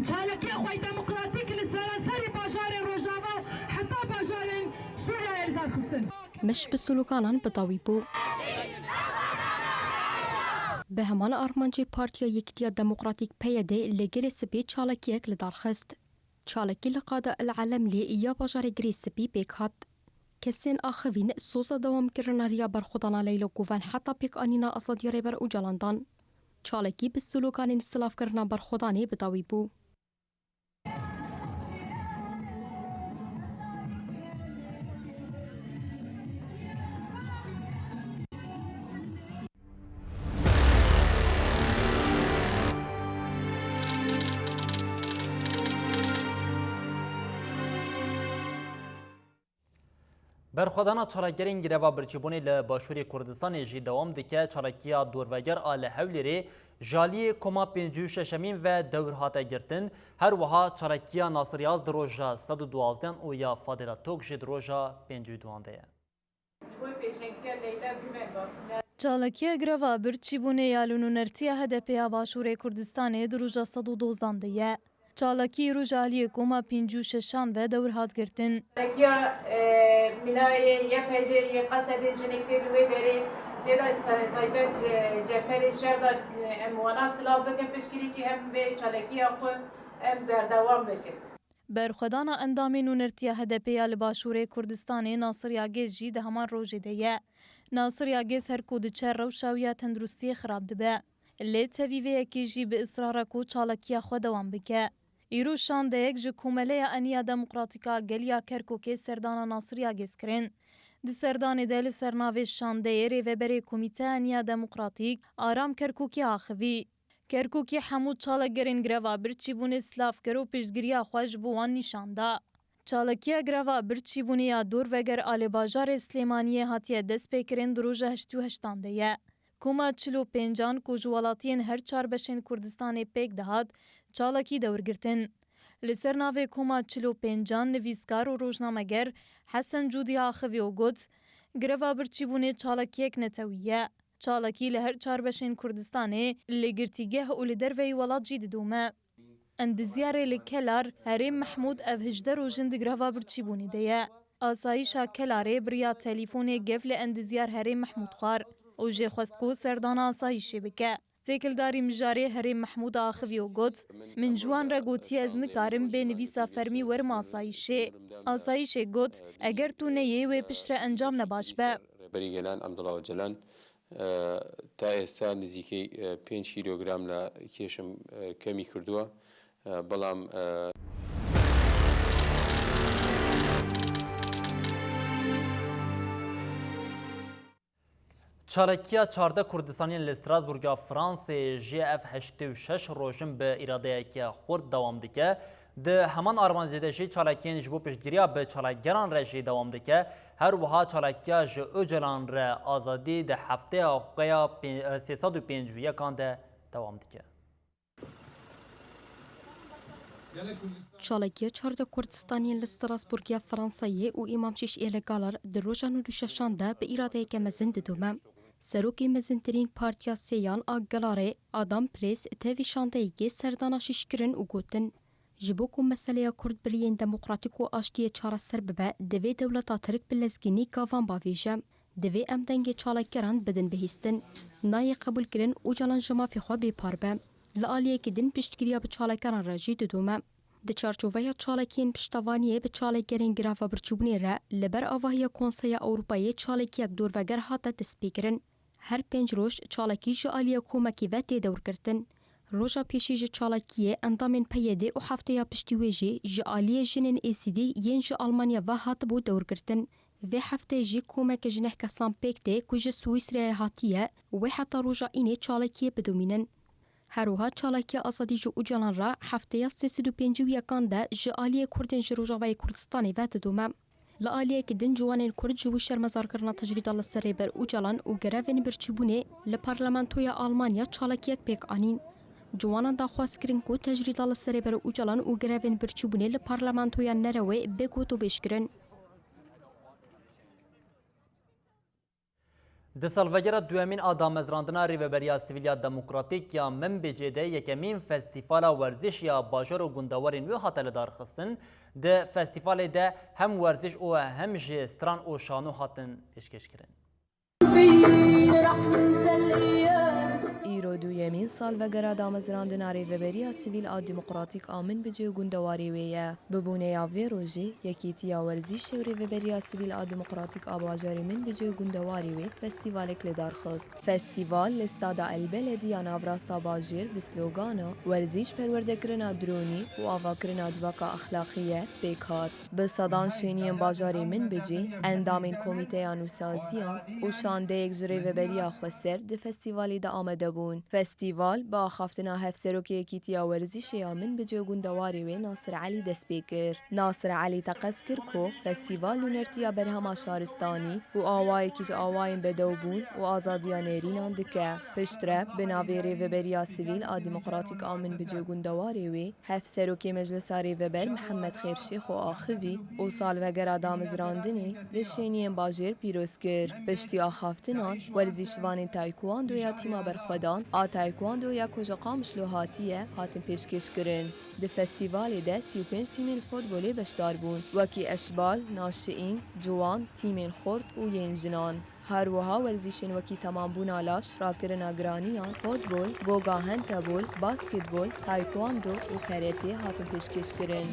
çalakiyê xwe demokratîk li seranserî bajarên Rojava heta bajarên Sûriyeyê li dar xistin. Meş bi sloganan bi dawî bû. Bi heman armancê Partiya Yekîtiya Demokratîk P Y D li Girê Spî çalakiyek li dar xist. Çalakî li qada El Elemlî ya bajarê Girê Spî pêk hat. Kesên axivîn soza dewamkirina riya berxwedana Leyla Guven heta pêkanîna azadiya Rêber Ocalan dan. Çalakî bi sloganên silavkirina berxwedanê bi dawî bû. Berxwedana çalakgerên greva birçîbûnê li Başûrê Kurdistanê jî dewam dike. Çalakiya dorveger a li Hewlêrê ji aliyê Koma pêncî û şeşemîn ve dewr hate girtin. Her wiha çalakiya Nasir Yaz di roja sed û duwazdeh û ya Fadila Tok jî di roja pêncî û duan de ye. Çalakiya greva birçîbûnê ya li nûnertiya H D P ya Başûrê Kurdistanê di roja sed û dozdan de ye. Çalakî îro ji aliyê Koma pêncî û şeşan ve dewr hat girtin. Çalakiya, e, mînayê Y P G yê Qesedê jinik tê li wê derê, tê de ta-, taybet ce-, cepherê şer de, e, em wana silav bikin, piştgirîkî em vê çalakiya xwe em berdewam bikin. Berxwedana endamê nûnertiya H D P ya li Başûrê Kurdistanê Nasir Yagêz jî di heman rojê de ye. Nasir Yagêz her ku diçe rewşa wî ya tenduristiyê xirab dibe. Lê tevî vê yekê jî bi israr e ku çalakiya xwe dewam bike. Îro şandeyek ji Komeleya Eniya Demokratîk a Gel ya Kerkûkê serdana Nasir Yagêz kirin. Di serdanê de li ser navê şandeyê rêveberê Komîteya Eniya Demokratîk Aram Kerkûkî axivî. Kerkûkî hemû çalakgerên greva birçîbûnê silav kir û piştgiriya xwe ji bo wan nîşan da. Çalakiya greva birçîbûnê ya dorveger a li bajarê Silêmaniyê hatiye destpêkirin di roja heştê û heştan de ye. Koma çil û pêncan ku ji welatiyên her çar beşên Kurdistanê pêk dihat, çalakî dewr girtin. Li ser navê Koma çil û pêncan nivîskar û rojnameger Hesen Cûdî axivî û got, greva birçîbûnê çalakiyek netewî ye. Çalakî li her çar beşên Kurdistanê, li girtîgeh û li derveyî welat jî didome. Endizyarê li Kelar Herêm Mehmûd ev hejdeh roj in di greva birçîbûnê de ye. Asayîşa Kelarê bi riya telîfonê gev li endizyar Herêm Mehmûd xwar. û jê xwest ku serdana asayîşê bike. Têkildarî mijarê herêm Mehmûd Axivî û got, Min ji wan re gotiye ez nikarim bê nivîsa fermî werim asayîşê. Asayîşê got, Eger tu neyê wê piştre encam ne baş be. Rêberî Gelan Abdullah Ocalan, e, ta êsta nizîkey, e, pênc kîlogram li kêşim, e, kemî kirduwe. E, belam, e, Çalakiya çardeh Kurdistaniyên li Strasbourga Fransayê jî ev heştê û şeş roj in bi îradeyeke xurt dewam dike. Di heman armancê de jî çalakiyên ji bo piştgiriya bi çalakgeran re jî dewam dike. Her wiha çalakiya ji Ocalan re azadî di hefteya xwe ya pê-, sê sed û pêncî û yekan de dewam dike. Çalakiya çardeh Kurdistaniyên li Strasbourgiya Fransayê û Îmam Şîş Êlegalar di roja nod û şeşan de bi îradeyeke mezin didome. Serokê mezintirîn Partiya Sêyan a Gelarê Adam Prês tevî şandeyekê serdana şîş kirin û gotin, Ji bo ku meseleya Kurd bi riyên demokratîk û aştiyê çareser bibe, divê dewleta Tirk bi lezgînî gavan bavêje. Divê em dengê çalakgeran bidin bihîstin. Nayê qebûlkirin Ocalan ji mafê xwe bêpar be. Li aliyekî din piştgiriya bi çalakgeran re jî didome. Di çarçoveya çalakiyên piştevaniyê bi çalakgerên girava birçîbûnê re li ber avahiya Konseya Ewropayê çalakiyek dorveger hate destpêkirin. Her pênc roj çalakî ji aliyê komekî ve tê dewrgirtin. Roja pêşî ji çalakiyê endamên P Y D û hefteya piştî wê jî ji aliyê jinên Êzîdî yên ji Almanya ve hatibû dewrgirtin. Vê hefteyê jî komeke ji neh kesan pêk tê ku ji Swîsreyê hatiye, wê heta roja înê çalakiyê bidomînin. Her wiha çalakiya azadî ji Ocalan re hefteya sê sed û pêncî û yekan de ji aliyê Kurdên ji Rojavayê Kurdistanê ve didome. Li aliyekî din ciwanên Kurd ji bo şermezarkirina tecrîda li ser Rêber Ocalan û grevên birçîbûnê li Parlamentoya Almanya çalakiyek pêk anîn. Ciwanan daxwaz kirin ku tecrîda li ser Rêber Ocalan û grevên birçîbûnê li Parlamentoya Nerewê bê gotûbêjkirin. Di salvegera duyemîn a damezrandina Rêveberiya Sivîl ya Demokratîk ya Minbicê de yekemîn Festîvala Werzîş ya bajar û gundewarên wê hate lidarxistin. Di festîvalê de hem werziş û hem jî stran û şano hatin pêşkêşkirin. Îro duyemîn salvegera damezrandina Rêveberiya Sivîl a Demokratîk a Minbicê û gundewarê wê ye. Bi bûneya vê rojê, Yekîtiya Werzîşê û Rêveberiya Sivîl a Demokratîk a bajarê Minbicê û gundewarê wê festîvalek li dar xist. Festîval li Stada El Beledi ya navrasta bajêr bi slogana "Werzîş perwerdekirina dronî û avakirina civaka exlaqî ye" pêk hat. Bi sedan şêniyên bajarê Minbicê, endamên komîteya nûsaziyan û şandeyek ji Rêveberiya Xweser di festîvalê de amade bûn. Festîval bi axaftina Hevserokê Yekîtiya Werzîşê ya Minbicê û gundewarê wê Nasir Elî dest pê kir. Nasir Elî teqez kir ku festîval nûnertiya berhema şaristanî û awayekî ji awayên bedewbûn û azadiya nêrînan dike. Piştre bi navê Rêveberiya Sivîl a Demokratîk a Minbicê û gundewarê wê, Hevserokê Meclisa Rêveber Mihemed Xêr Şêxo Axivî û salvegera damezrandinê li şêniyên bajêr pîroz kir. Piştî axaftinan, werzîşvanên taekwondoya tîma berxwedan a taekwondo ya ku ji Qamişlo hatiye, hatin pêşkêşkirin. Di festîvalê de sî û pênc tîmên fotbolê beşdar bûn, wekî eşbal, naşiîn, ciwan, tîmên xort û yên jinan. Her wiha werzîşên wekî temambûna laş, rakirina giraniyan, fotbol, goga hentebol, basketbol, taekwondo û karate hatin pêşkêşkirin.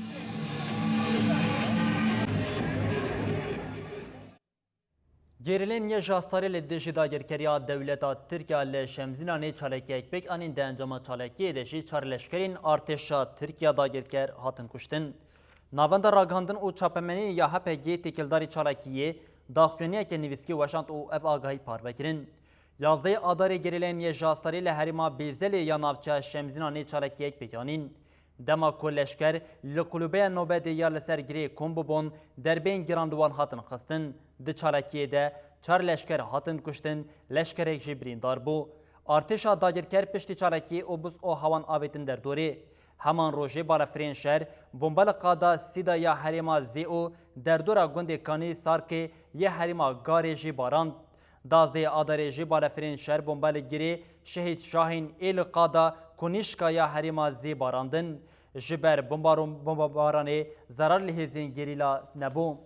Gerîlên Yê Jastarî li dijî dagirkeriya dewleta Tirkiye li Şemzînanê çalakiyek pêk anîn, di encama çalakiyê de jî çar leşkerên artêşa Tirkiye dagirker hatin kuştin. Navenda Ragihandin û Çapemeniyê ya H P G têkildarî çalakiyê daxuyaniyeke nivîskî weşand û ev agahî parve kirin. Yazdehê Adarê gerîlên Yê Jastarî li herêma Bêzelê ya navçeya Şemzînanê çalakiyek pêk anîn. Dema ku leşker li kulûbeya nobedê ya li ser girê kom bibûn, derbên giran li wan hatin xistin. Di çalakiyê de çar leşker hatin kuştin, leşkerek jî birîndar bû. Artêşa dagirker piştî çalakiyê obus û hewan avêtin derdorê. Heman rojê balafirên şer bombe li qada Sîda ya herêma Zê û derdora gundê Kanî Sarkê yê herêma Garê jî barand. Dazdehê Adarê jî balefirên şer bombe li girê Şehîd Şahîn ê li qada Kunîşka ya herêma Zê barandin. Ji ber bombaron-, bombebaranê zerar li hêzên gerîla nebû.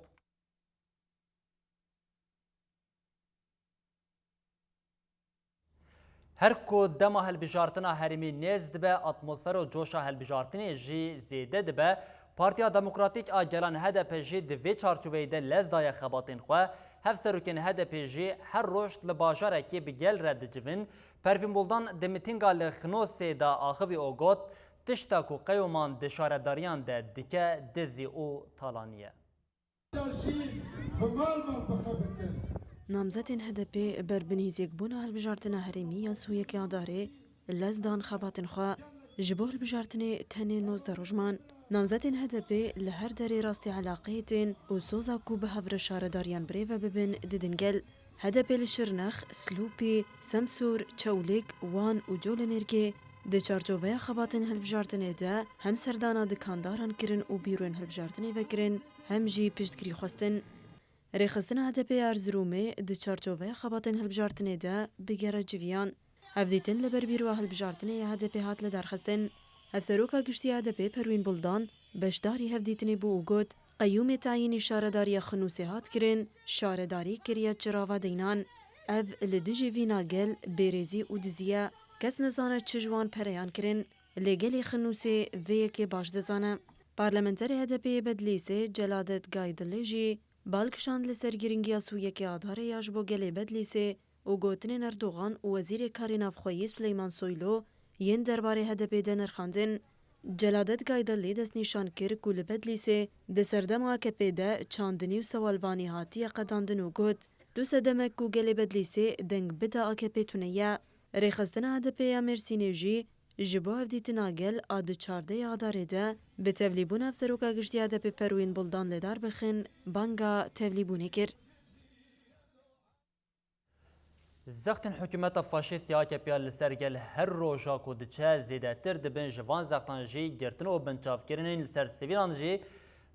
Her ku dema hilbijartina herêmî nêz dibe, atmosfero coşa hilbijartinê jî zêde dibe. Partiya Demokratîk a Gelan, H D P, jî di vê çarçoveyê de lez daye xebatên xwe. Hevserokên H D P jî her roj li bajarekê bi gel re dicivin. Pervîn Buldan di mitînga li Xnosê de axivî û got, tişta ku qeyûman di şaredariyan de dike, dizî û talanî ye. Namzetên H D P ber binhêziyekbûna hilbijartina herêmî ya li sî û yekê Adarê lez dan xebatên xwe. Ji bo hilbijartinê tenê nozdeh roj man. Namzetên H D P li her derê rastî eleqeyê tên û soza ku bi hev re şaredariyan birêve bibin, didin gel. H D P li Şirnex, Silopî, Semsûr, Çewlîg, Wan û Colemêrgê di çarçoveya xebatên hilbijartinê de hem serdana dikandaran kirin û bîroyên hilbijartinê vekirin, hem jî piştgirî xwestin. Rêxistina H D P ya Erziromê di çarçoveya xebatên hilbijartinê de bigere civiyan. Hevdîtin li ber bîroya hilbijartinê ya H D P hat lidarxistin. Hevseroka giştî ya H D P Perwîn Buldan beşdarî hevdîtinê bû û got, qeyûmê tayînî şaredariya Xinûsê hat kirin, şaredarî kiriye çirava deynan. Ev li dijî vîna gel bêrêzî û dizî ye. Kes nizane çi ji wan pereyan kirin. Lê gelê Xinûsê vê yekê baş dizane. Parlamenterê H D P'ê Bedlîsê Celadet Gaydilê jî bal kişand li ser girîngiya sî û yekê Adarê ya ji bo gelê Bedlîsê û gotinên Erdogan û Wezîrê Karê Navxweyî Suleyman Soylu yên derbarê H D P'ê de nirxandin. Celadet Gaydilê destnîşan kir ku li Bedlîsê di serdema A K P'ê de çandinî û sewalvanî hatiye qedandin û got, tu sedemek ku gelê Bedlîsê deng bide A K P tune ye. Rêxistina H D P'ê ya Mêrsînê jî ji bo hevdîtina gel a di çardeh Adarê de bi tevlîbûna Hevseroka Giştî ya H D P'ê Perwîn Buldan li dar bixin, banga tevlîbûnê kir. Zextên hikûmeta faşîst ya A K P'ê li ser gel her roja ku diçe zêdetir dibin, ji van zextan jî girtin û binçavkirinên li ser sivîlan jî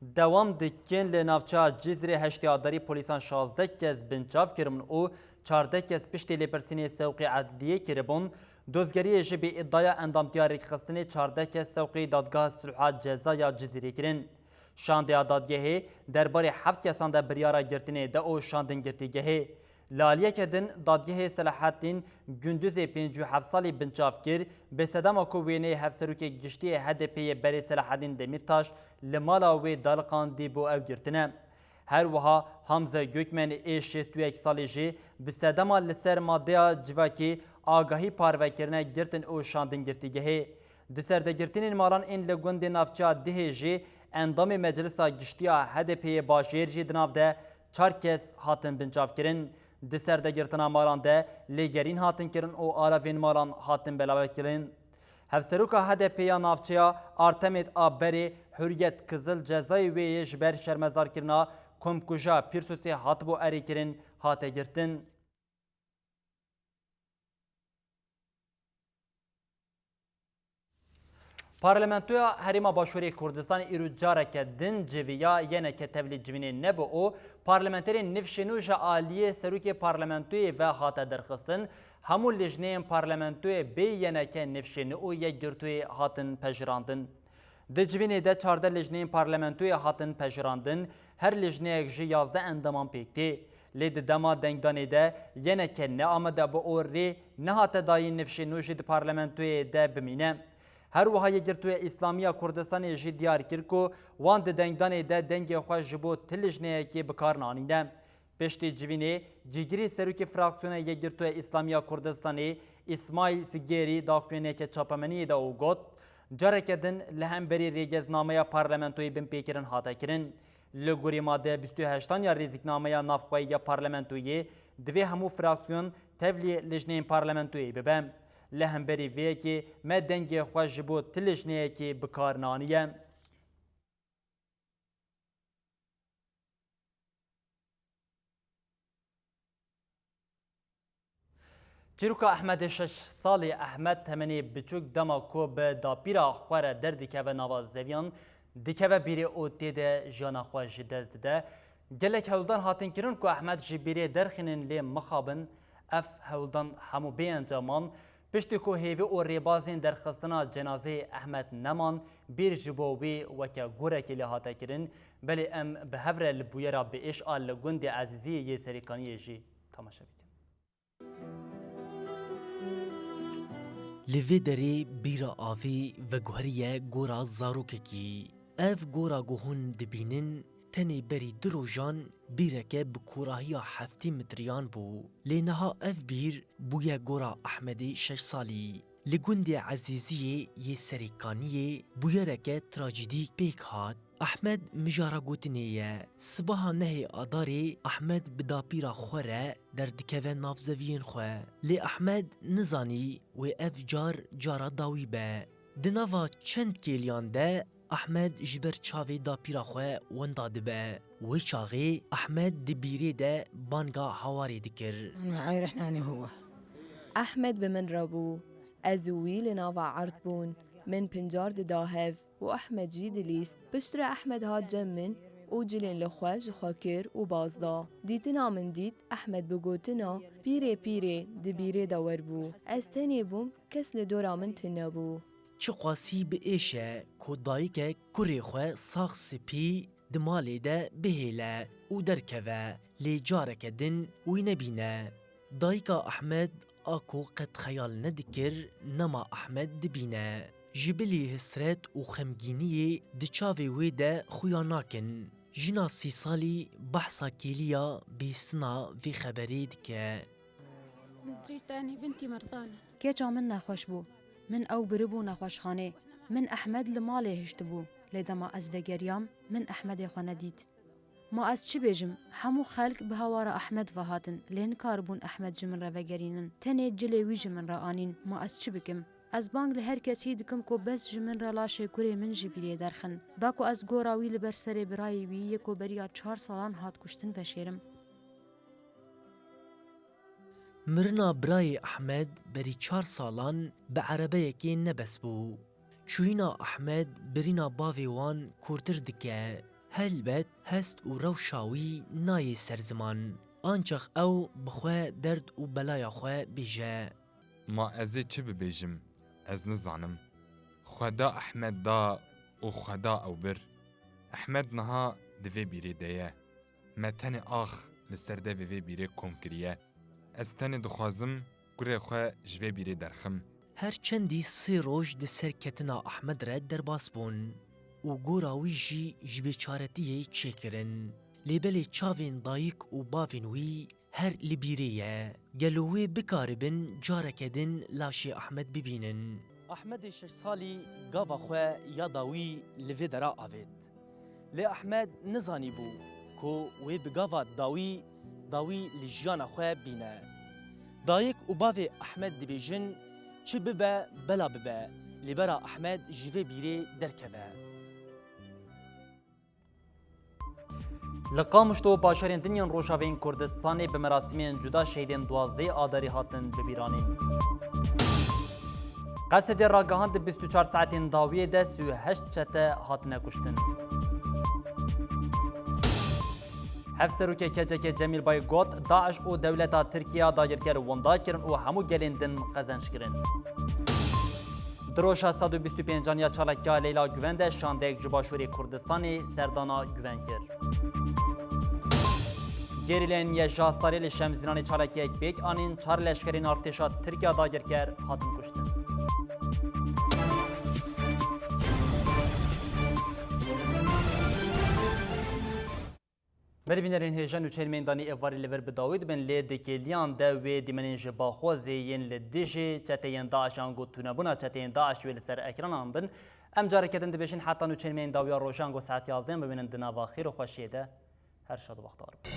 dewam dikin. Li navçeya Cizîrê heştê Adarî polîsan şazdeh kes binçav kiribûn û çardeh kes piştî lêpirsînê sewqî edliyê kiribûn. Dozgeriyê jî bi îdaya endamtiya rêkxistinê çardeh kes sewqî Dadgeha Sulha Ceza ya Cizîrê kirin. Şandeya dadgehê derbarê heft kesan de biryara girtinê de û şandin girtîgehê. Li aliyeke din, dadgehê Selahattîn Gunduzê pêncî û heft salî binçav kir, bi sedema ku wêneyê Hevserokê Giştî yê H D P'ê yê berê Selahaddîn Demîrtaş li mala wê daliqandî bû ew girtine. Her wiha Hamze Gökmen ê şêst û yek salî jî bi sedema li ser madeya civakî agahî parve kirine girtin û şandin girtîgehê. Di serdegirtinên malan ên li gundê navçeya Dihê jî endamê Meclisa Giştî ya H D P'ê yê bajêr jî di nav de çar kes hatin binçavkirin. Di serdegirtina malan de lêgerîn hatin kirin û alavên malan hatin belavekirin. Hevseroka H D P'ê ya navçeya Artemêd a berê Hurriyet Kizil cezayê wê yê ji ber şermezarkirina komkuja Pîrsosê hatibû erêkirin hate girtin. Parlamentoya Herêma Başûrê Kurdistanê îro careke din civiya, Y N K tevlî civînê nebû û parlamenterên nifşê nû ji aliyê serokê parlamentoyê ve hate derxistin. Hemû lijneyên parlamentoyê bê Y N K nifşê nû û yekgirtûyê hatin pejirandin. Di civînê de çardeh lijneyên parlamentoyê hatin pejirandin, her lijneyek ji yazdeh endaman pêk tê. Lê di dema dengdanê de Y N K neamade bû û rê nehate dayîn nifşê nû jî di parlamentoyê de bimîne. Her wiha Yekgirtûya Îslamî ya Kurdistanê jî diyar kir ku wan di dengdanê de dengê xwe ji bo ti lijneyekê bi kar nanîne. Piştî civînê, cîgirî serokê fraksiyona Yekgirtûya Îslamî ya Kurdistanê Îsmaîl Sigêrî daxuyaniyeke çapemeniyê da û got, careke din li hemberî rêgeznameya parlamentoyê binpêkirin hate kirin. Li gorî madeya bîst û heştan ya rêzîknameya navxweyî ya parlamentoyê, divê hemû fraksiyon tevlî lijneyên parlamentoyê bibe. Li hemberî vê yekê me dengê xwe ji bo ti lijneyekê bi kar naniye. Çîroka Ehmedê şeş salî. Ehmed temenê biçûk dema ku bi dapîra xwe re derdikeve nava zeviyan, dikeve bîrê û tê de jiyana xwe ji dest dide. Gelek hewldan hatin kirin ku Ehmed ji bîrê derxînin, lê mixabin, ev hewldan hemû bêencam man. Piştî ku hêvî û rêbazên derxistina cenazeyê Ehmed neman, bîr ji bo wî weke gorekê lê hate kirin. Belê em bi hev re li bûyera biêş a li gundê Ezîziyê yê Serêkaniyê jî temaşe bikin. Li vê derê bîra avê veguheriye gora zarokekî. Ev gora ku hûn dibînin, tenê berî du rojan bîreke bi korahiya heftê metriyan bû. Lê niha ev bîr bûye gora Ehmedê şeş salî. Li gundê Ezîziyê yê Serêkaniyê bûyereke trajîdî pêk hat. Ehmed mijara gotinê ye. Sibaha nehê Adarê Ehmed bi dapîra xwe re derdikeve nav zeviyên xwe. Lê Ehmed nizanî wê ev car cara dawî be. Di nava çend kêliyan de Ehmed ji ber çavê dapîra xwe wenda dibe. Wê çaxê Ehmed di bîrê de banga hawarê dikir. أنا معاي رحناني هو. Ehmed bi min re bû. Ez û wî li nava erd bûn. Min pincar dida hev û Ehmed jî dilîst. Piştre Ehmed hat cem min û cilên li xwe ji xwe kir û baz da. Dîtina min dît, Ehmed bi gotina "Pîrê, pîrê" di bîrê de werbû. Ez tenê bûm, kes li dora min tune bû. Çiqasî bi êş e ku dayikek kurê xwe sax spî di malê de bihêle û derkeve, lê careke din wî nebîne. Dayika Ehmed a ku qet xeyal nedikir nema Ehmed dibîne. Ji bilî hisret û xemgîniyê di çavê wê de xuya nakin. Jina sî salî behsa kêliya bihîstina vê xeberê dike. من جيت أنا بنتي مرضانة. Keça min nexweş bû. Min ew biribû nexweşxanê. Min Ehmed li malê hiştibû. Lê dema ez vegeriyam, min Ehmedê xwe nedît. Ma ez çi bêjim? Hemû xelk bi hawara Ehmed ve hatin, lê nikaribûn Ehmed ji min re vegerînin. Tenê cilê wî ji min re anîn. Ma ez çi bikim? Ez bang li her kesî dikim ku bes ji min re laşê kurê min ji bîrê derxin. Da ku ez gora wî li ber serê birayê wî yê ku beriya çar salan hat kuştin veşêrim. Mirina birayê Ehmed berî çar salan bi erebeyekê nebes bû. Çûyîna Ehmed birîna bavê wan kûrtir dike. Helbet hest û rewşa wî nayê ser ziman. Ancax ew bi xwe derd û belaya xwe bêje. Ma ez ê çi bibêjim? Ez nizanim. Xweda Ehmed da û Xweda ew bir. Ehmed niha di vê bîrê de ye. Me tenê ax li ser devê vê bîrê kom kiriye. Ez tenê dixwazim kurê xwe ji vê bîrê derxim. Her çendî sê roj di serketina Ehmed re derbas bûn û gora wî jî ji bêçaretiyê çêkirin. Lê belê çavên dayik û bavên wî her li bîrê ye. Gelo wê bikaribin careke din laşê Ehmed bibînin? Ehmedê şeş salî gava xwe ya dawî li vê dera avêt. Lê Ehmed nizanîbû ku wê bi gava dawî, dawî li jiyana xwe bîne. Dayik û bavê Ehmed dibêjin, çi bibe, bela bibe, lê bera Ehmed ji vê bîrê derkeve. Li Qamişlo û bajarên din yên Rojavayê Kurdistanê bi merasîmên cuda şehîdên duwazdehê Adarê hatin bibîranîn. Qesedê ragihand di bîst û çar saetên dawiyê de sî û heşt çete hatine kuştin. Hevserokê K C K Cemîl Bayik got, DAIŞ û dewleta Tirkiye dagirker winda kirin û hemû gelên din qezenc kirin. Di roja sed û bîst û pêncan ya çalakiya Leyla Guven de şandeyek ji Başûrê Kurdistanê serdana Guven kir. Gerîlên Y J A Starê li Şemzînanê çalakiyek pêk anîn, çar leşkerên artêşa Tirkiya dagirker hatin kuştin. Berî bînerên hêja nûçeyên meydanî êvarî li vir bi dawî dibin, lê di kêliyan de wê dîmenên ji Baxozê yên li dijî çeteyên DAIŞ an ku tunebûna çeteyên DAIŞ wê li ser ekranan bin. Em careke din dibêjin heta nûçeyên meyên dawiya rojan ku saet yazdeh bimînin di nava xêr û xweşiyê de. Her şad û bextewar bin.